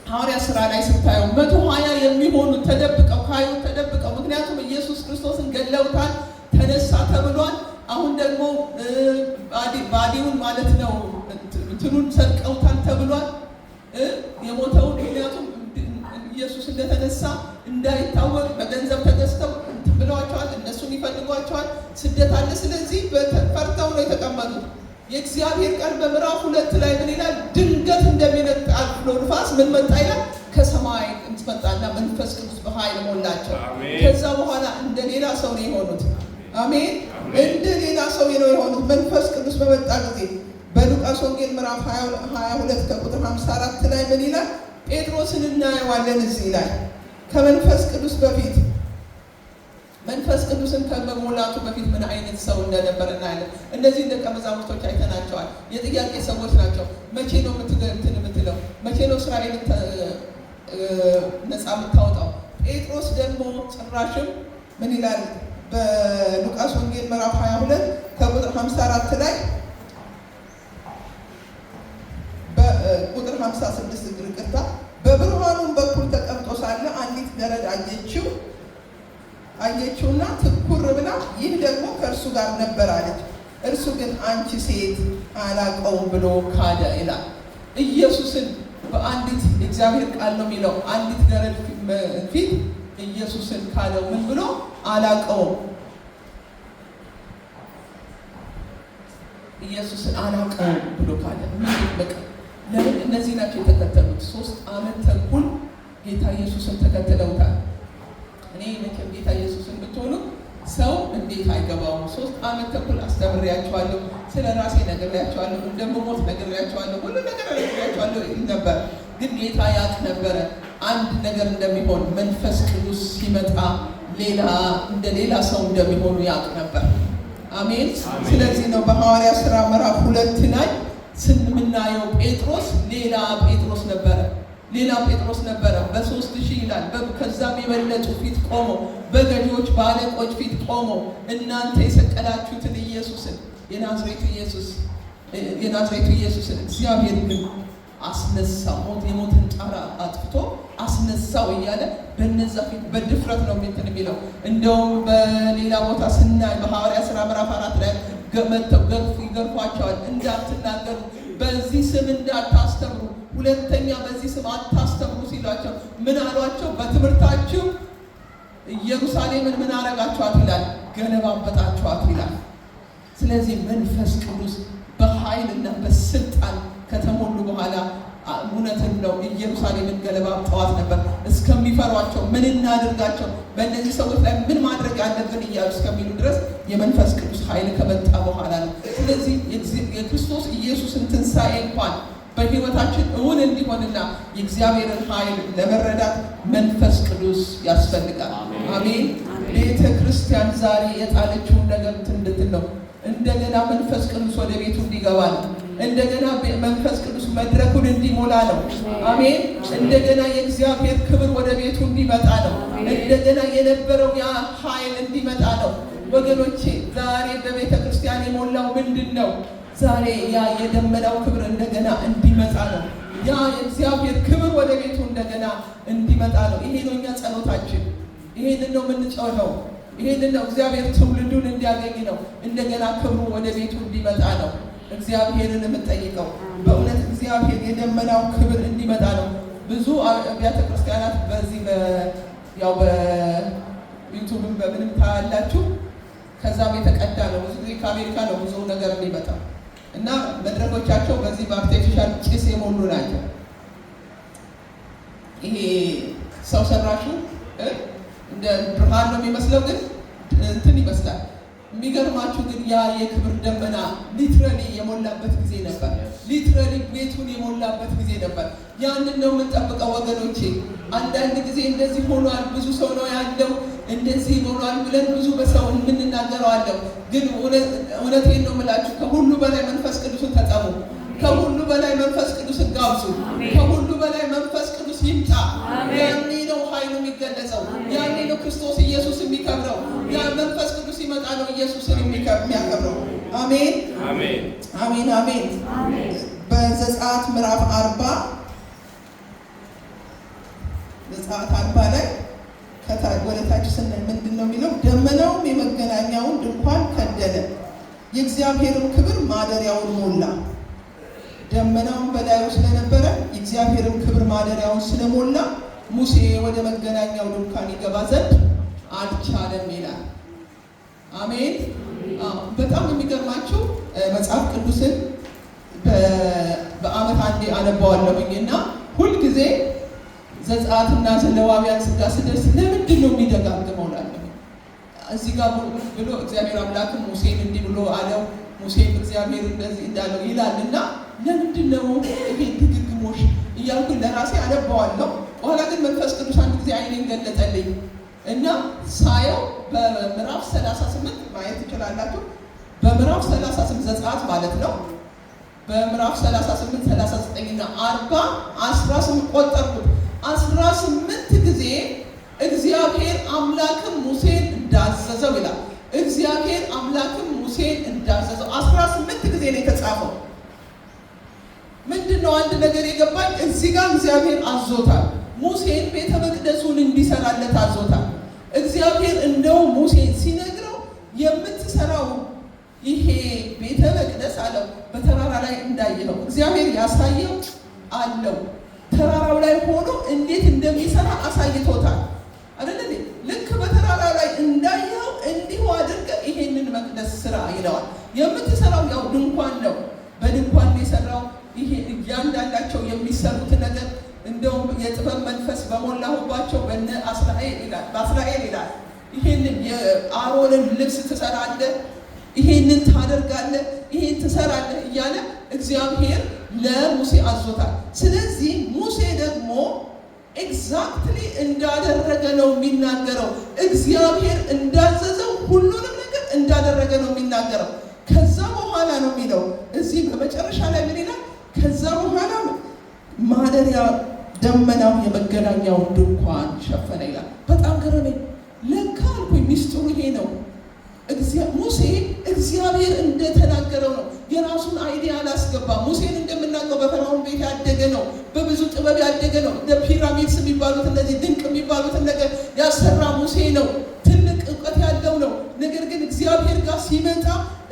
ሐዋርያ ስራ ላይ ስታየው 120 የሚሆኑት ተደብቀው ካዩት ተደብቀው፣ ምክንያቱም ኢየሱስ ክርስቶስን ገለውታል፣ ተነሳ ተብሏል። አሁን ደግሞ body ውን ማለት ነው እንትኑን ሰርቀውታል ተብሏል። የሞተውን ምክንያቱም ኢየሱስ እንደተነሳ እንዳይታወቅ በገንዘብ ተገዝተው እንትን ብለዋቸዋል። እነሱን ይፈልጓቸዋል። ስደት አለ። ስለዚህ ፈርተው ነው የተቀመጡት። የእግዚአብሔር ቃል በምዕራፍ 2 ላይ ምን ይላል? ድንገት እንደሚነጥ አውሎ ንፋስ ምን መጣ ይላል? ከሰማይ ድምፅ መጣና መንፈስ ቅዱስ በኃይል ሞላቸው። ከዛ በኋላ እንደ ሌላ ሰው ነው የሆኑት። አሜን። እንደ ሌላ ሰው ነው የሆኑት። መንፈስ ቅዱስ በመጣ ጊዜ በሉቃስ ወንጌል ምዕራፍ 22 ከቁጥር 54 ላይ ምን ይላል? ጴጥሮስን እናየዋለን እዚህ ላይ ከመንፈስ ቅዱስ በፊት መንፈስ ቅዱስን ከመሞላቱ በፊት ምን አይነት ሰው እንደነበር እናያለን። እነዚህ ደቀ መዛሙርቶች አይተናቸዋል። የጥያቄ ሰዎች ናቸው። መቼ ነው እንትን የምትለው? መቼ ነው እስራኤልን ነፃ የምታወጣው? ጴጥሮስ ደግሞ ጭራሽም ምን ይላል? በሉቃስ ወንጌል ምዕራፍ 22 ከቁጥር 54 ላይ በቁጥር 56 ይቅርታ፣ በብርሃኑም በኩል ተቀምጦ ሳለ አንዲት ገረድ አየችውና ትኩር ብላ ይህ ደግሞ ከእርሱ ጋር ነበር አለች። እርሱ ግን አንቺ ሴት አላውቀውም ብሎ ካደ ይላል። ኢየሱስን በአንዲት እግዚአብሔር ቃል ነው የሚለው አንዲት ገረድ ፊት ኢየሱስን ካደው። ምን ብሎ? አላውቀውም። ኢየሱስን አላውቀውም ብሎ ካደ። ምን በቃ ለምን? እነዚህ ናቸው የተከተሉት። 3 ዓመት ተኩል ጌታ ኢየሱስን ተከትለውታል። እኔ መቼም ጌታ ኢየሱስን ብትሆኑ ሰው እንዴት አይገባውም? 3 ዓመት ተኩል አስተምሬያቸዋለሁ፣ ስለ ራሴ ነግሬያቸዋለሁ፣ እንደምሞት ነግሬያቸዋለሁ፣ ሁሉ ነገር ነግሬያቸዋለሁ ይል ነበር። ግን ጌታ ያውቅ ነበረ አንድ ነገር እንደሚሆን፣ መንፈስ ቅዱስ ሲመጣ ሌላ እንደ ሌላ ሰው እንደሚሆኑ ያውቅ ነበር። አሜን። ስለዚህ ነው በሐዋርያ ሥራ ምዕራፍ 2 ላይ ስንምናየው ጴጥሮስ ሌላ ጴጥሮስ ነበረ። ሌላ ጴጥሮስ ነበረ። በ3000 ይላል ከዛም የበለጡ ፊት ቆሞ በገዢዎች በአለቆች ፊት ቆሞ እናንተ የሰቀላችሁትን ኢየሱስን የናዝሬቱ ኢየሱስን እግዚአብሔር ግን አስነሳው፣ የሞትን ጣር አጥፍቶ አስነሳው እያለ በነዛ ፊት በድፍረት ነው እንትን የሚለው። እንደውም በሌላ ቦታ ስናይ በሐዋርያ ሥራ ምዕራፍ 4 ላይ መጥተው ይገርፏቸዋል። እንዳትናገሩ፣ በዚህ ስም እንዳታስተምሩ፣ ሁለተኛ በዚህ ስም አታስተምሩ ሲሏቸው ምን አሏቸው? በትምህርታችሁ ኢየሩሳሌምን ምን አረጋችኋት ይላል፣ ገለባበጣችኋት ይላል። ስለዚህ መንፈስ ቅዱስ በኃይልና በስልጣን ከተሞሉ በኋላ እውነትን ነው ኢየሩሳሌምን ገለባብጠዋት ነበር። እስከሚፈሯቸው ምን እናድርጋቸው፣ በእነዚህ ሰዎች ላይ ምን ማድረግ አለብን እያሉ እስከሚሉ ድረስ የመንፈስ ቅዱስ ኃይል ከመጣ በኋላ ነው። ስለዚህ የክርስቶስ ኢየሱስን ትንሣኤ እንኳን በሕይወታችን እውን እንዲሆንና የእግዚአብሔርን ኃይል ለመረዳት መንፈስ ቅዱስ ያስፈልጋል። አሜን። ቤተ ክርስቲያን ዛሬ የጣለችውን ነገር እንድትል ነው። እንደገና መንፈስ ቅዱስ ወደ ቤቱ እንዲገባ ነው። እንደገና መንፈስ ቅዱስ መድረኩን እንዲሞላ ነው። አሜን። እንደገና የእግዚአብሔር ክብር ወደ ቤቱ እንዲመጣ ነው። እንደገና የነበረው ያ ኃይል እንዲመጣ ነው። ወገኖቼ ዛሬ በቤተ ክርስቲያን የሞላው ምንድን ነው? ዛሬ ያ የደመናው ክብር እንደገና እንዲመጣ ነው። ያ የእግዚአብሔር ክብር ወደ ቤቱ እንደገና እንዲመጣ ነው። ይሄ ነው እኛ ጸሎታችን። ይሄንን ነው የምንጮኸው። ይሄንን ነው እግዚአብሔር ትውልዱን እንዲያገኝ ነው። እንደገና ክብሩ ወደ ቤቱ እንዲመጣ ነው እግዚአብሔርን የምንጠይቀው። በእውነት እግዚአብሔር የደመናው ክብር እንዲመጣ ነው። ብዙ አብያተ ክርስቲያናት በዚህ ያው በዩቱብም በምንም ታያላችሁ። ከዛም የተቀዳ ነው። ብዙ ጊዜ ከአሜሪካ ነው ብዙ ነገር የሚመጣው እና መድረኮቻቸው በዚህ በ artificial ጭስ የሞሉ ናቸው። ይሄ ሰው ሰራሹ እንደ ብርሃን ነው የሚመስለው፣ ግን እንትን ይመስላል። የሚገርማችሁ ግን ያ የክብር ደመና literally የሞላበት ጊዜ ነበር። Literally ቤቱን የሞላበት ጊዜ ነበር። ያንን ነው የምንጠብቀው ወገኖቼ። አንዳንድ ጊዜ እንደዚህ ሆኗል፣ ብዙ ሰው ነው ያለው፣ እንደዚህ ሆኗል ብለን ብዙ በሰው የምንናገረው አለው። ግን እውነቴን ነው የምላችሁ፣ ከሁሉ በላይ መንፈስ ቅዱስን ተጠሙ። ከሁሉ በላይ መንፈስ ቅዱስን ጋብዙ። ከሁሉ በላይ መንፈስ ቅዱስ ይምጣ። ያኔ ነው ኃይሉ የሚገለጸው። ያኔ ነው ክርስቶስ ኢየሱስ የሚከብረው። ያ መንፈስ ቅዱስ ሲመጣ ነው ኢየሱስን የሚያከብረው። አሜን አሜን። አሜን አሜን። በዘጸአት ምዕራፍ 40፣ ዘጸአት 40 ላይ ወደ ታች ስናይ ምንድን ነው የሚለው? ደመናውም የመገናኛውን ድንኳን ከደነ፣ የእግዚአብሔርም ክብር ማደሪያውን ሞላ። ደመናውን በላዩ ስለነበረ የእግዚአብሔርም ክብር ማደሪያውን ስለሞላ ሙሴ ወደ መገናኛው ድንኳን ይገባ ዘንድ አልቻለም ይላል። አሜን። በጣም የሚገርማችሁ መጽሐፍ ቅዱስን በዓመት አንዴ አነባዋለሁኝ እና ሁልጊዜ ዘጸአትና ዘሌዋውያን ጋር ስደርስ ለምንድን ነው የሚደጋግመው እላለሁ። እዚህ ጋር ብሎ እግዚአብሔር አምላክም ሙሴን እንዲህ ብሎ አለው፣ ሙሴም እግዚአብሔር እንደዚህ እንዳለው ይላል እና ለምንድን ነው ይሄ ድግግሞሽ እያልኩ ለራሴ አነባዋለሁ። በኋላ ግን መንፈስ ቅዱስ አንድ ጊዜ አይኔን ገለጠልኝ እና ሳየው በምዕራፍ 38 ማየት ትችላላችሁ። በምዕራፍ 38 ዘጸአት ማለት ነው። በምዕራፍ 38፣ 39 እና 40 18 ቆጠርኩት። 18 ጊዜ እግዚአብሔር አምላክም ሙሴን እንዳዘዘው ይላል። እግዚአብሔር አምላክም ሙሴን እንዳዘዘው 18 ጊዜ ነው የተጻፈው። ምንድን ነው አንድ ነገር የገባኝ እዚህ ጋር እግዚአብሔር አዞታል። ሙሴን ቤተ መቅደሱን እንዲሰራለት አዞታል። እግዚአብሔር እንደው ሙሴን ሲነግረው የምትሰራው ይሄ ቤተ መቅደስ አለው በተራራ ላይ እንዳየኸው እግዚአብሔር ያሳየው አለው። ተራራው ላይ ሆኖ እንዴት እንደሚሰራ አሳይቶታል። አይደል እንዴ? ልክ በተራራ ላይ እንዳየኸው እንዲሁ አድርገህ ይሄንን መቅደስ ስራ ይለዋል። የምትሰራው ያው ድንኳን ነው። በድንኳን ነው የሰራው። ይሄ እያንዳንዳቸው የሚሰሩት ነገር እንደውም የጥበብ መንፈስ በሞላሁባቸው በነ አስራኤል ይላል፣ በአስራኤል ይላል። ይሄንን የአሮንን ልብስ ትሰራለህ፣ ይሄንን ታደርጋለህ፣ ይሄን ትሰራለህ እያለ እግዚአብሔር ለሙሴ አዞታል። ስለዚህ ሙሴ ደግሞ exactly እንዳደረገ ነው የሚናገረው። እግዚአብሔር እንዳዘዘው ሁሉንም ነገር እንዳደረገ ነው የሚናገረው። ከዛ በኋላ ነው የሚለው እዚህ በመጨረሻ ላይ ምን ይላል? ከዛ በኋላ ማደሪያ ደመናው የመገናኛውን ድንኳን ሸፈነ ይላል። በጣም ገረመኝ። ለካ አልኩኝ ሚስጥሩ ይሄ ነው። ሙሴ እግዚአብሔር እንደተናገረው ነው። የራሱን idea አላስገባም። ሙሴን እንደምናውቀው በፈርዖን ቤት ያደገ ነው። በብዙ ጥበብ ያደገ ነው። እንደ pyramids የሚባሉት እነዚህ ድንቅ የሚባሉትን ነገር ያሰራ ሙሴ ነው። ትልቅ እውቀት ያለው ነው። ነገር ግን እግዚአብሔር ጋር ሲመጣ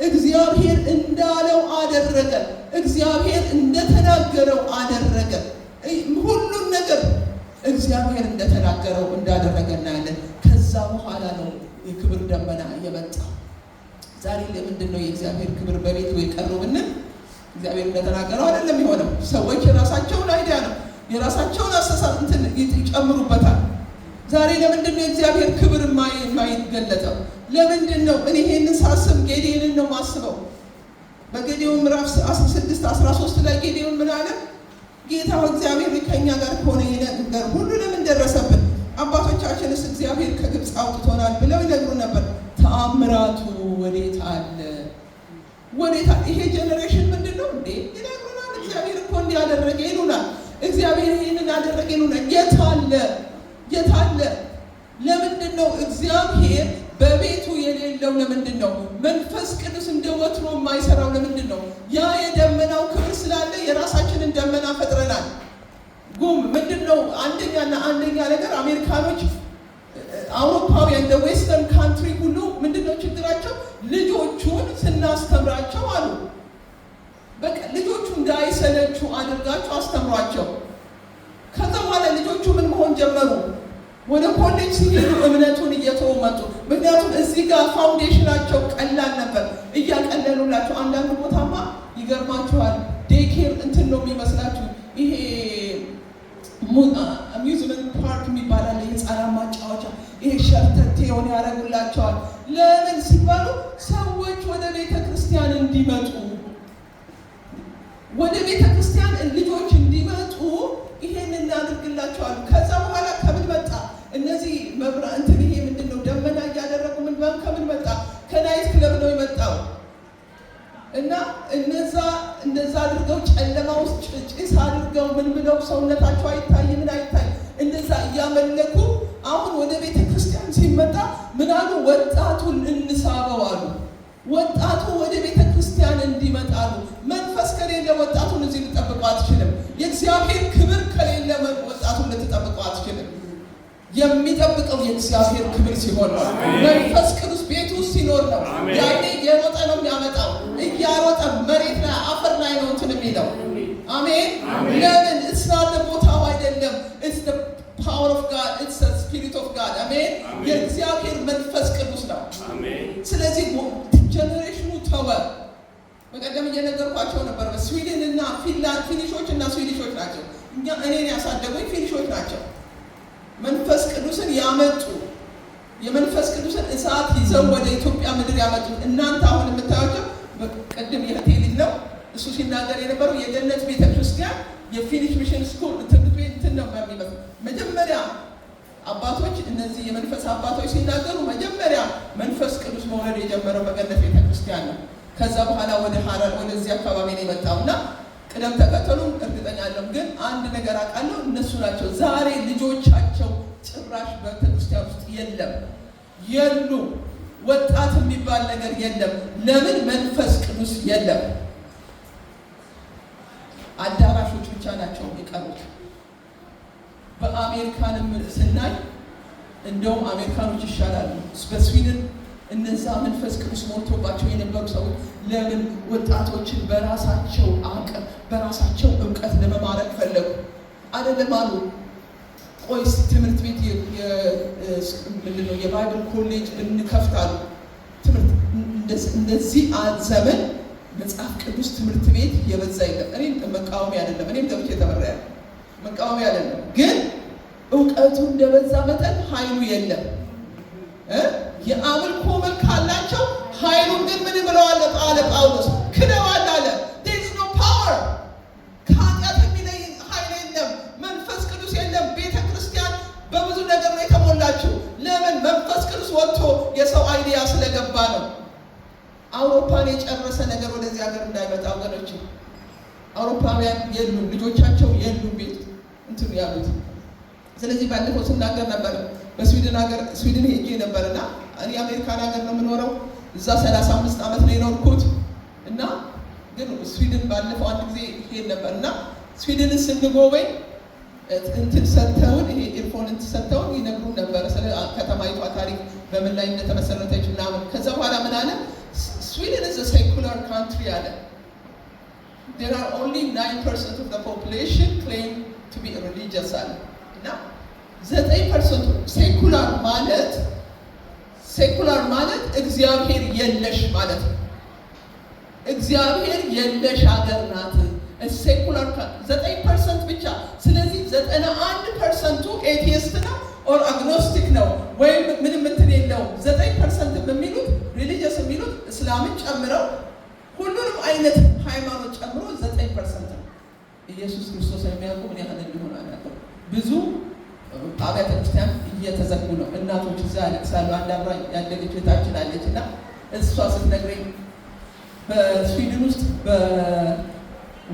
እግዚአብሔር እንዳለው አደረገ። እግዚአብሔር እንደተናገረው አደረገ። ሁሉን ነገር እግዚአብሔር እንደተናገረው እንዳደረገ እናያለን። ከዛ በኋላ ነው የክብር ደመና የመጣው። ዛሬ ለምንድን ነው የእግዚአብሔር ክብር በቤቱ የቀረው ብንል እግዚአብሔር እንደተናገረው አይደለም የሆነው። ሰዎች የራሳቸውን idea ነው የራሳቸውን አስተሳሰብ እንትን ይጨምሩበታል። ዛሬ ለምንድን ነው የእግዚአብሔር ክብር የማይገለጠው? ለምንድን ነው? እኔ ይሄንን ሳስብ ጌዴዮንን ነው የማስበው። በጌዴዮን ምዕራፍ 16 13 ላይ ጌዴዮን ምን አለ? ጌታ እግዚአብሔር ከእኛ ጋር ከሆነ ይህ ነገር ሁሉ ለምን ደረሰብን? አባቶቻችንስ እግዚአብሔር ከግብፅ አውጥቶናል ብለው ይነግሩ ነበር። ተአምራቱ ወዴት አለ? ወዴት አለ? ይሄ generation ምንድን ነው እንዴ? ይነግሩናል። እግዚአብሔር እኮ እንዲህ አደረገ ይሉናል። እግዚአብሔር ይህንን አደረገ ይሉናል። የት አለ? የት አለ? ለምንድን ነው እግዚአብሔር በቤቱ የሌለው ለምንድን ነው? መንፈስ ቅዱስ እንደ ወትሮ የማይሰራው ለምንድን ነው? ያ የደመናው ክብር ስላለ የራሳችንን ደመና ፈጥረናል። ጉም ምንድን ነው? አንደኛና አንደኛ ነገር አሜሪካኖች፣ አውሮፓውያን፣ እንደ western country ሁሉ ምንድን ነው ችግራቸው? ልጆቹን ስናስተምራቸው አሉ፣ በቃ ልጆቹ እንዳይሰለቹ አድርጋችሁ አስተምሯቸው። ከዛ በኋላ ልጆቹ ምን መሆን ጀመሩ? ወደ ኮሌጅ ሲሄዱ እምነቱን እየተው መጡ። ምክንያቱም እዚህ ጋር foundation ኣቸው ቀላል ነበር፣ እያቀለሉላቸው። አንዳንድ ቦታማ ይገርማችኋል፣ daycare እንትን ነው የሚመስላችሁ፣ ይሄ amusement park የሚባል አለ፣ የህፃናት ማጫወቻ፣ ይሄ ሸርተቴውን ያደርጉላቸዋል። ለምን ሲባሉ ሰዎች ወደ ቤተ ክርስቲያን እንዲመጡ፣ ወደ ቤተ ክርስቲያን ልጆች እንዲመጡ ይሄን እናድርግላቸዋል። ከዛ በኋላ ከምን መጣ? እነዚህ መብራ እንትን ይሄ ምንድን ነው፣ ደመና እያደረጉ ምን ከምን መጣ? ከ night club ነው የመጣው። እና እነዛ እንደዛ አድርገው ጨለማ ውስጥ ጭስ አድርገው ምን ብለው ሰውነታቸው አይታይ ምን አይታይ እንደዛ እያመለኩ አሁን ወደ ቤተ ክርስቲያን ሲመጣ ምን አሉ? ወጣቱን እንሳበው አሉ። ወጣቱ ወደ ቤተ ክርስቲያን እንዲመጣ አሉ። መንፈስ ከሌለ ወጣቱን እዚህ ልጠብቀው አትችልም። የእግዚአብሔር ክብር ከሌለ ወጣቱን ልትጠብቀው አትችልም። የሚጠብቀው የእግዚአብሔር ክብር ሲሆን ነው። መንፈስ ቅዱስ ቤቱ ውስጥ ሲኖር ነው። ያኔ እየሮጠ ነው የሚያመጣው። እያሮጠ መሬት ላይ አፈር ላይ ነው እንትን የሚለው። አሜን። ለምን? It's not ቦታው አይደለም። It's the power of God, it's the spirit of God። አሜን። የእግዚአብሔር መንፈስ ቅዱስ ነው። ስለዚህ generation ኑ ተወ። በቀደም እየነገርኳቸው ነበር። በስዊድን እና ፊንላንድ ፊኒሾች እና ስዊዲሾች ናቸው። እኛ እኔን ያሳደጉኝ ፊኒሾች ናቸው። መንፈስ ቅዱስን ያመጡ፣ የመንፈስ ቅዱስን እሳት ይዘው ወደ ኢትዮጵያ ምድር ያመጡት እናንተ አሁን የምታዩቸው፣ ቅድም የእህቴ ልጅ ነው እሱ ሲናገር የነበረው፣ የገነት ቤተ ክርስቲያን የ Finnish mission school ትምህርት ቤት እንትን ነው የሚመስለው። መጀመሪያ አባቶች፣ እነዚህ የመንፈስ አባቶች ሲናገሩ መጀመሪያ መንፈስ ቅዱስ መውረድ የጀመረው በገነት ቤተ ክርስቲያን ነው። ከዛ በኋላ ወደ ሀረር ወደዚህ አካባቢ ነው የመጣው እና ቅደም ተከተሉ እርግጠኛ አይደለሁም፣ ግን አንድ ነገር አውቃለሁ፣ እነሱ ናቸው። ዛሬ ልጆቻቸው ጭራሽ ቤተክርስቲያን ውስጥ የለም፣ የሉ። ወጣት የሚባል ነገር የለም። ለምን? መንፈስ ቅዱስ የለም። አዳራሾች ብቻ ናቸው የቀሩት። በአሜሪካንም ስናይ እንደውም አሜሪካኖች ይሻላሉ። በስዊድን እነዛ መንፈስ ቅዱስ ሞልቶባቸው የነበሩ ሰዎች ለምን ወጣቶችን በራሳቸው አቅም በራሳቸው እውቀት ለመማረክ ፈለጉ? አይደለም አሉ። ቆይ እስቲ ትምህርት ቤት ምንድን ነው የ Bible college እንከፍት አሉ። ትምህርት እንደዚህ ዘመን መጽሐፍ ቅዱስ ትምህርት ቤት የበዛ የለም። እኔም መቃወሚያ አይደለም፣ እኔም ገብቼ ተምሬያለሁ። መቃወሚያ አይደለም፣ ግን እውቀቱ እንደበዛ መጠን ኃይሉ የለም። የአምልኮ መልክ አላቸው፣ ኃይሉን ግን ምን ብለዋል አለ ጳውሎስ? ክደዋል አለ። There is no power። ከኃጢአት የሚለይ ኃይል የለም። መንፈስ ቅዱስ የለም። ቤተ ክርስቲያን በብዙ ነገር ነው የተሞላችው። ለምን? መንፈስ ቅዱስ ወጥቶ የሰው idea ስለገባ ነው። አውሮፓን የጨረሰ ነገር ወደዚህ ሀገር እንዳይመጣ ወገኖች፣ አውሮፓውያን የሉም፣ ልጆቻቸው የሉም ቤት እንትን ያሉት። ስለዚህ ባለፈው ስናገር ነበር፣ በስዊድን ሀገር፣ ስዊድን ሄጄ ነበርና እኔ አሜሪካን ሀገር ነው የምኖረው። እዛ 35 ዓመት ነው የኖርኩት እና ግን ስዊድን ባለፈው አንድ ጊዜ ሄድ ነበር እና ስዊድንን ስንጎበኝ እንትን ሰጥተውን፣ ይሄ earphone እንትን ሰጥተውን ይነግሩን ነበር ስለ ከተማይቷ ታሪክ፣ በምን ላይ እንደተመሰረተች ምናምን። ከዛ በኋላ ምን አለ? "Sweden is a secular country" አለ። "There are only 9% of the population claim to be religious" አለ። እና 9%ቱ secular ማለት፣ secular ማለት እግዚአብሔር የለሽ ማለት ነው። እግዚአብሔር የለሽ ሀገር ናት። Secular 9% ብቻ። ስለዚህ 91%ቱ atheist ነው or agnostic ነው ወይም ምንም እንትን የለውም። 9% የሚሉት religious የሚሉት እስላምን ጨምረው ሁሉንም አይነት ሃይማኖት ጨምሮ 9% ነው። ኢየሱስ ክርስቶስ የሚያውቁ ምን ያህል እንደሆነ አናውቅም። ብዙ አብያተ ክርስቲያን እየተዘጉ ነው። እናቶች እዛ ያለቅሳሉ። አንድ አብራ ያደገች እህታችን አለች እና እሷ ስትነግረኝ በስዊድን ውስጥ በ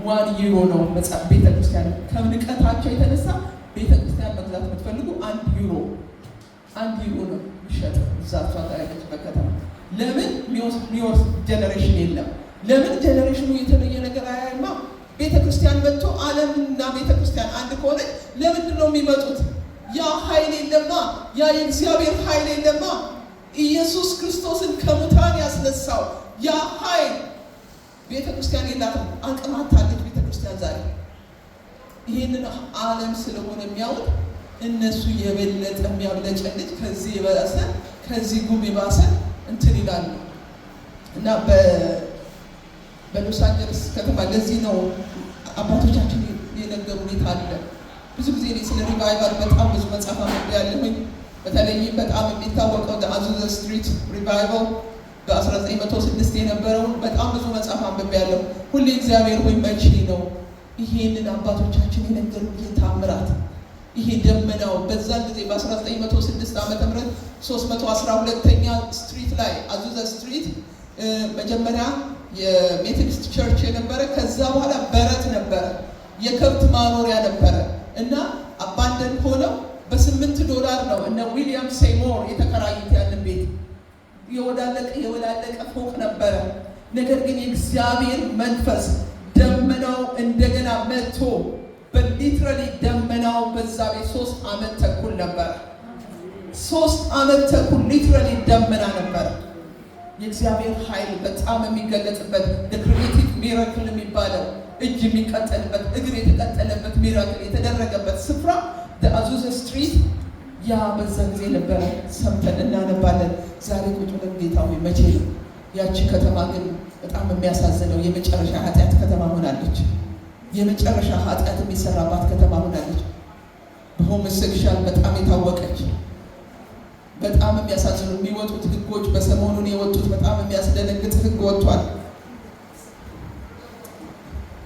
1 ዩሮ ነው ቤተ ክርስቲያን፣ ከንቀታቸው የተነሳ ቤተ ክርስቲያን መግዛት የምትፈልጉ 1 ዩሮ። 1 ዩሮ ነው የሚሸጠው እዛ እሷ ያለችበት ከተማ። ለምን የሚወስድ generation የለም? ለምን generation ኑ የተለየ ነገር አያይማ? ቤተ ክርስቲያን መጥቶ ዓለምና ቤተ ክርስቲያን አንድ ከሆነች ለምንድን ነው የሚመጡት? ያ ኃይል የለማ። ያ የእግዚአብሔር ኃይል የለማ። ኢየሱስ ክርስቶስን ከሙታን ያስነሳው ያ ኃይል ቤተ ክርስቲያን የላትም። አቅም አጥታለች ቤተ ክርስቲያን ዛሬ። ይህንን ዓለም ስለሆነ የሚያዩት እነሱ የበለጠ የሚያብለጨልጭ፣ ከዚህ የባሰ፣ ከዚህ ጉም የባሰ እንትን ይላሉ። እና በሎስ አንጀለስ ከተማ ለዚህ ነው አባቶቻችን የነገሩ ሁኔታ አለ። ብዙ ጊዜ እኔ ስለ revival በጣም ብዙ መጽሐፍ አንብቤያለሁኝ። በተለይም በጣም የሚታወቀው Azusa Street Revival በ1906 የነበረውን በጣም ብዙ መጽሐፍ አንብቤያለሁ። ሁሌ እግዚአብሔር ሆይ፣ መቼ ነው ይሄንን አባቶቻችን የነገሩ ይሄ ታምራት፣ ይሄ ደመናው? በዛን ጊዜ በ1906 ዓመተ ምህረት 312ኛ street ላይ Azusa Street መጀመሪያ የ Methodist church የነበረ፣ ከዛ በኋላ በረት ነበረ፣ የከብት ማኖሪያ ነበረ እና abandoned ሆነው በ8 ዶላር ነው እነ ዊሊያም ሴሞር የተከራዩት ያንን ቤት። የወዳለቀ የወላለቀ ፎቅ ነበረ። ነገር ግን የእግዚአብሔር መንፈስ ደመናው እንደገና መጥቶ በ literally ደመናው በዛ ቤት 3 ዓመት ተኩል ነበረ። 3 ዓመት ተኩል literally ደመና ነበረ። የእግዚአብሔር ኃይል በጣም የሚገለጽበት፣ creative miracle የሚባለው፣ እጅ የሚቀጠልበት፣ እግር የተቀጠለበት miracle የተደረገበት ስፍራ Azusa Street ያ በዛ ጊዜ ነበረ። ሰምተን እናነባለን። ዛሬ ቁጭ ብለን ጌታ ሆይ መቼ ነው? ያቺ ከተማ ግን በጣም የሚያሳዝነው የመጨረሻ ኃጢአት ከተማ ሆናለች። የመጨረሻ ኃጢአት የሚሰራባት ከተማ ሆናለች። በ homosexual በጣም የታወቀች፣ በጣም የሚያሳዝኑ የሚወጡት ህጎች፣ በሰሞኑን የወጡት በጣም የሚያስደነግጥ ህግ ወጥቷል።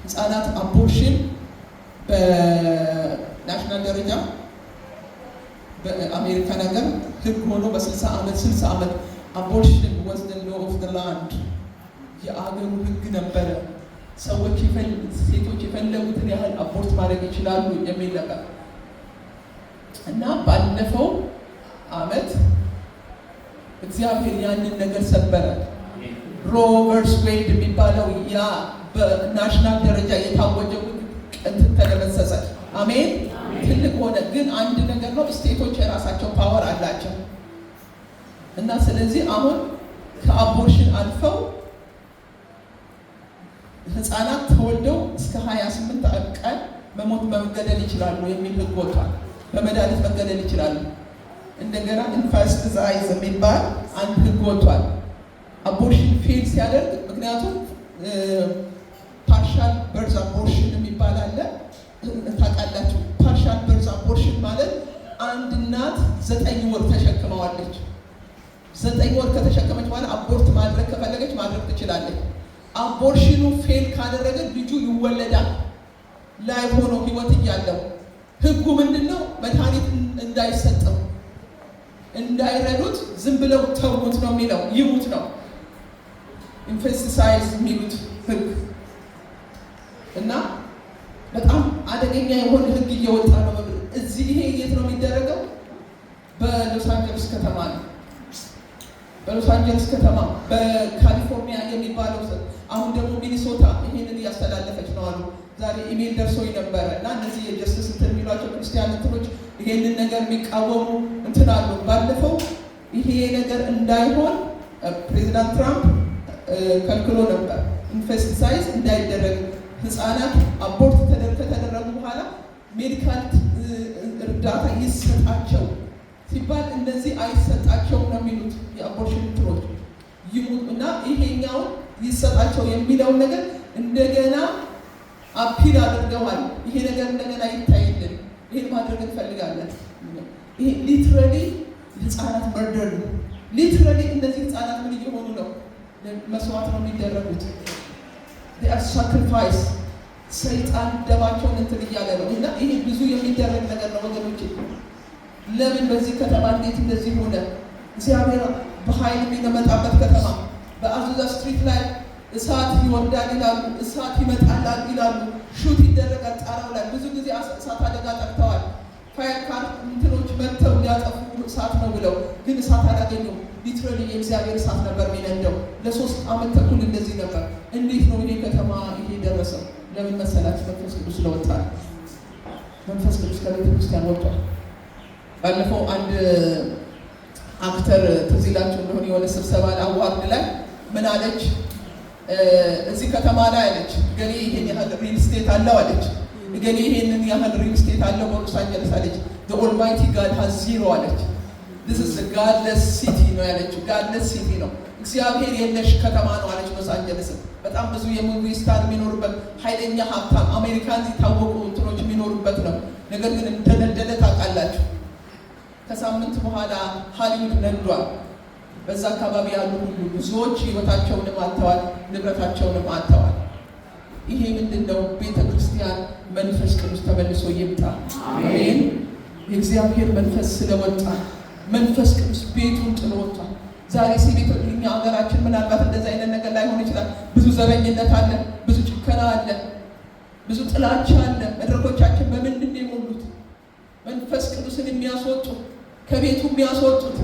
ህጻናት abortion በ national ደረጃ በአሜሪካን ሀገር ህግ ሆኖ በ60 ዓመት፣ 60 ዓመት abortion was the law of the land፣ የአገሩ ህግ ነበረ። ሰዎች፣ ሴቶች የፈለጉትን ያህል abort ማድረግ ይችላሉ የሚል ነበር። እና ባለፈው አመት እግዚአብሔር ያንን ነገር ሰበረ። Roe versus Wade የሚባለው ያ በ national ደረጃ የታወጀው እንትን ተደመሰሰ። አሜን። ትልቅ ሆነ። ግን አንድ ነገር ነው፣ state ኦች የራሳቸው power አላቸው። እና ስለዚህ አሁን ከ abortion አልፈው ህፃናት ተወልደው እስከ 28 ቀን መሞት መገደል ይችላሉ የሚል ህግ ወጥቷል። በመድኃኒት መገደል ይችላሉ። እንደገና infanticide የሚባል አንድ ህግ ወጥቷል። Abortion fail ሲያደርግ፣ ምክንያቱም partial birth abortion የሚባል አለ፣ ታውቃላችሁ። Partial birth abortion ማለት አንድ እናት 9 ወር ተሸክመዋለች። 9 ወር ከተሸከመች በኋላ abort ማድረግ ከፈለገች ማድረግ ትችላለች። Abortion ኑ fail ካደረገ ልጁ ይወለዳል live ሆኖ፣ ህይወት እያለው። ህጉ ምንድን ነው? መድኃኒት እንዳይሰጠው፣ እንዳይረዱት፣ ዝም ብለው ተዉት ነው የሚለው፣ ይሙት ነው infanticide የሚሉት ህግ። እና በጣም አደገኛ የሆነ ህግ እየወጣ ነው። እዚህ ይሄ የት ነው የሚደረገው? በሎስ አንጀለስ ከተማ ነው። በሎስ አንጀለስ ከተማ፣ በካሊፎርኒያ የሚባለው፣ አሁን ደግሞ ሚኒሶታ ይሄንን እያስተላለፈች ነው አሉ። ዛሬ ኢሜል ደርሶኝ ነበረ። እና እነዚህ የ justice እንትን የሚሏቸው ክርስቲያን እንትኖች ይሄንን ነገር የሚቃወሙ እንትን አሉ። ባለፈው ይሄ ነገር እንዳይሆን ፕሬዚዳንት ትራምፕ ከልክሎ ነበር። Infanticide እንዳይደረግ፣ ህፃናት abort ከተደረጉ በኋላ medical እርዳታ ይሰጣቸው ሲባል እነዚህ አይሰጣቸውም ነው የሚሉት የ abortion እንትኖች፣ ይሙት። እና ይሄኛውን ይሰጣቸው የሚለውን ነገር እንደገና appeal አድርገዋል። ይሄ ነገር እንደገና ይታይልን፣ ይሄን ማድረግ እንፈልጋለን። ይሄ literally ህፃናት murder ነው። Literally እነዚህ ህፃናት ምን እየሆኑ ነው? መስዋዕት ነው የሚደረጉት። Sacrifice። ሰይጣን ደማቸውን እንትን እያለ ነው። እና ይሄ ብዙ የሚደረግ ነገር ነው ወገኖች። ለምን በዚህ ከተማ እንዴት እንደዚህ ሆነ? እግዚአብሔር በኃይል የሚመጣበት ከተማ በ Azusa Street ላይ እሳት ይወርዳል ይላሉ፣ እሳት ይመጣል ይላሉ፣ shoot ይደረጋል ጣራው ላይ። ብዙ ጊዜ እሳት አደጋ ጠርተዋል። Fire car እንትኖች መጥተው ሊያጠፉ እሳት ነው ብለው፣ ግን እሳት አላገኙም። Literally የእግዚአብሔር እሳት ነበር የሚነደው። ለ3 ዓመት ተኩል እንደዚህ ነበር። እንዴት ነው ይሄ ከተማ ይሄ ደረሰው? ለምን መሰላችሁ? መንፈስ ቅዱስ ስለወጣ ነው። መንፈስ ቅዱስ ከቤተ ክርስቲያን ወጥቷል። ባለፈው አንድ actor ትዝ ይላችሁ እንደሆነ የሆነ ስብሰባ award ላይ ምን አለች? እዚህ ከተማ ላይ አለች፣ እገሌ ይሄን ያህል real estate አለው አለች። እገሌ ይሄንን ያህል real estate አለው በሎስ አንጀለስ አለች። Almighty God has zero አለች። This is godless city ነው ያለችው። Godless city ነው፣ እግዚአብሔር የለሽ ከተማ ነው አለች። ሎስ አንጀለስም በጣም ብዙ የ movie star የሚኖሩበት፣ ኃይለኛ ሀብታም አሜሪካን የታወቁ እንትኖች የሚኖሩበት ነው። ነገር ግን እንደነደደ ታውቃላችሁ። ከሳምንት በኋላ ሃሊውድ ነዷል። በዛ አካባቢ ያሉ ሁሉ ብዙዎች ህይወታቸውንም አጥተዋል፣ ንብረታቸውንም አጥተዋል። ይሄ ምንድን ነው? ቤተ ክርስቲያን መንፈስ ቅዱስ ተመልሶ ይምጣ። አሜን። የእግዚአብሔር መንፈስ ስለወጣ መንፈስ ቅዱስ ቤቱን ጥሎ ወጥቷል። ዛሬ ሲቤት እኛ ሀገራችን ምናልባት እንደዚህ አይነት ነገር ላይሆን ይችላል። ብዙ ዘረኝነት አለ፣ ብዙ ጭከና አለ፣ ብዙ ጥላቻ አለ። መድረኮቻችን በምንድን ነው የሞሉት? መንፈስ ቅዱስን የሚያስወጡ፣ ከቤቱ የሚያስወጡት።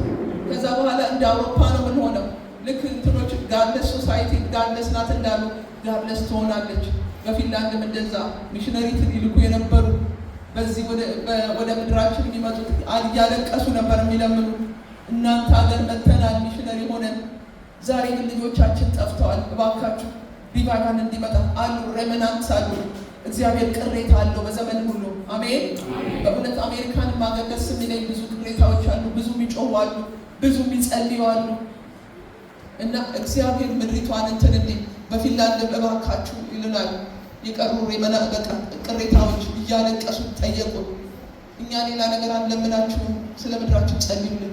ከዛ በኋላ እንደ አውሮፓ ነው የምንሆነው። ልክ እንትኖች godless society godless ናት እንዳሉ godless ትሆናለች። በፊንላንድም እንደዛ ሚሽነሪ ይልኩ የነበሩ በዚህ ወደ ምድራችን የሚመጡት እያለቀሱ ነበር የሚለምኑ፣ እናንተ ሀገር መተናል ሚሽነሪ ሆነን፣ ዛሬ ግን ልጆቻችን ጠፍተዋል፣ እባካችሁ revival እንዲመጣ አሉ። Remnants አሉ። እግዚአብሔር ቅሬታ አለው በዘመን ሁሉ። አሜን። በእውነት አሜሪካን ማገር ደስ የሚለኝ ብዙ ቅሬታዎች አሉ፣ ብዙ የሚጮሁ አሉ፣ ብዙ የሚጸልዩ አሉ። እና እግዚአብሔር ምድሪቷን እንትን እንዲህ በፊንላንድ እባካችሁ ይሉናል። የቀሩ በቃ ቅሬታዎች እያለቀሱ ጠየቁ። እኛ ሌላ ነገር አንለምናችሁም፣ ስለ ምድራችን ጸልዩልን፣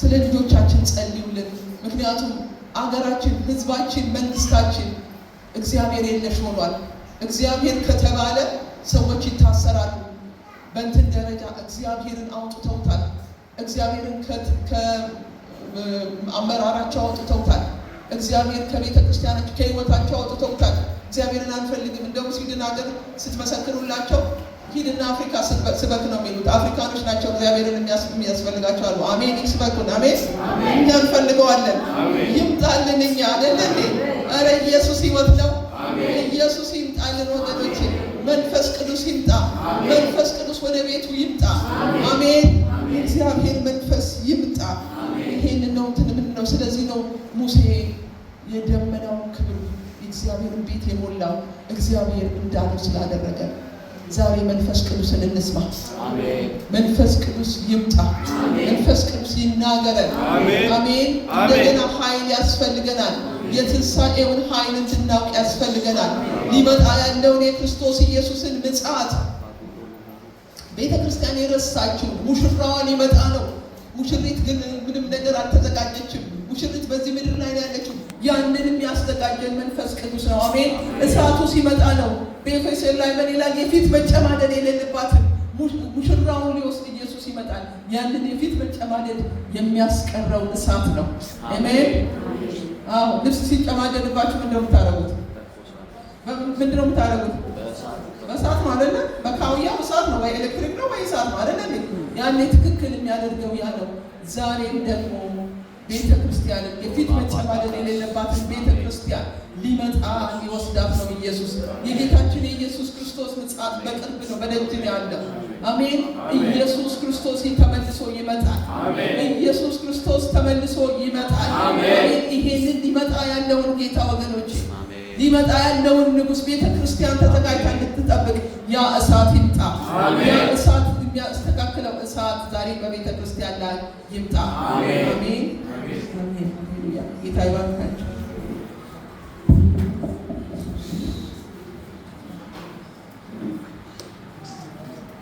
ስለ ልጆቻችን ጸልዩልን። ምክንያቱም አገራችን፣ ህዝባችን፣ መንግስታችን እግዚአብሔር የለሽ ሆኗል። እግዚአብሔር ከተባለ ሰዎች ይታሰራሉ። በእንትን ደረጃ እግዚአብሔርን አውጥተውታል። እግዚአብሔርን ከአመራራቸው አውጥተውታል። እግዚአብሔር ከቤተ ክርስቲያናቸው ከህይወታቸው አውጥተውታል። እግዚአብሔርን አንፈልግም። እንደውም ስዊድን ሀገር ስትመሰክሩላቸው ሂድና አፍሪካ ስበክ ነው የሚሉት። አፍሪካኖች ናቸው እግዚአብሔርን የሚያስፈልጋቸው አሉ። አሜን፣ ይስበኩን። አሜን፣ እኛ እንፈልገዋለን። ይምጣልን። እኛ አይደለ እንዴ? ኧረ ኢየሱስ ህይወት ነው። ኢየሱስ ይምጣልን ወገኖቼ። መንፈስ ቅዱስ ይምጣ። መንፈስ ቅዱስ ወደ ቤቱ ይምጣ። አሜን። የእግዚአብሔር መንፈስ ይምጣ። ይሄንን ነው እንትን የምንለው። ስለዚህ ነው ሙሴ የደመናውን ክብር የእግዚአብሔርን ቤት የሞላው እግዚአብሔር እንዳለው ስላደረገ። ዛሬ መንፈስ ቅዱስን እንስማ። መንፈስ ቅዱስ ይምጣ። መንፈስ ቅዱስ ይናገረን። አሜን። እንደገና ኃይል ያስፈልገናል። የትንሣኤውን ኃይል እንድናውቅ ያስፈልገናል። ሊመጣ ያለውን የክርስቶስ ኢየሱስን ምጽአት ቤተ ክርስቲያን የረሳችው ሙሽራዋ ሊመጣ ነው። ሙሽሪት ግን ምንም ነገር አልተዘጋጀችም። ሙሽሪት በዚህ ምድር ላይ ነው ያለችው። ያንን የሚያዘጋጀን መንፈስ ቅዱስ ነው። አሜን። እሳቱ ሲመጣ ነው። በኤፌሶን ላይ ምን ይላል? የፊት መጨማደድ የሌለባትን ሙሽራውን ሊወስድ ኢየሱስ ይመጣል። ያንን የፊት መጨማደድ የሚያስቀረው እሳት ነው። አሜን። አዎ፣ ልብስ ሲጨማደድባችሁ ምንድን ነው የምታደርጉት? ምንድን ነው የምታደርጉት? በእሳት ነው አይደለ? በካውያው እሳት ነው ወይ ኤሌክትሪክ ነው ወይ እሳት ነው አይደለ? ያኔ ትክክል የሚያደርገው ያ ነው። ዛሬም ደግሞ ቤተ ክርስቲያንን የፊት መጨማደድ የሌለባትን ቤተ ክርስቲያን ሊመጣ ሊወስዳት ነው ኢየሱስ። የጌታችን የኢየሱስ ክርስቶስ ምጽአት በቅርብ ነው፣ በደጅ ነው ያለው። አሜን። ኢየሱስ ክርስቶስ ተመልሶ ይመጣል። ኢየሱስ ክርስቶስ ተመልሶ ይመጣል። አሜን። ይሄንን ሊመጣ ያለውን ጌታ ወገኖች፣ ሊመጣ ያለውን ንጉሥ ቤተ ክርስቲያን ተዘጋጅታ እንድትጠብቅ ያ እሳት ይምጣ። ያ እሳት የሚያስተካክለው እሳት ዛሬ በቤተ ክርስቲያን ላይ ይምጣ። አሜን፣ አሜን። ሃሌሉያ። ጌታ ይባርካችሁ።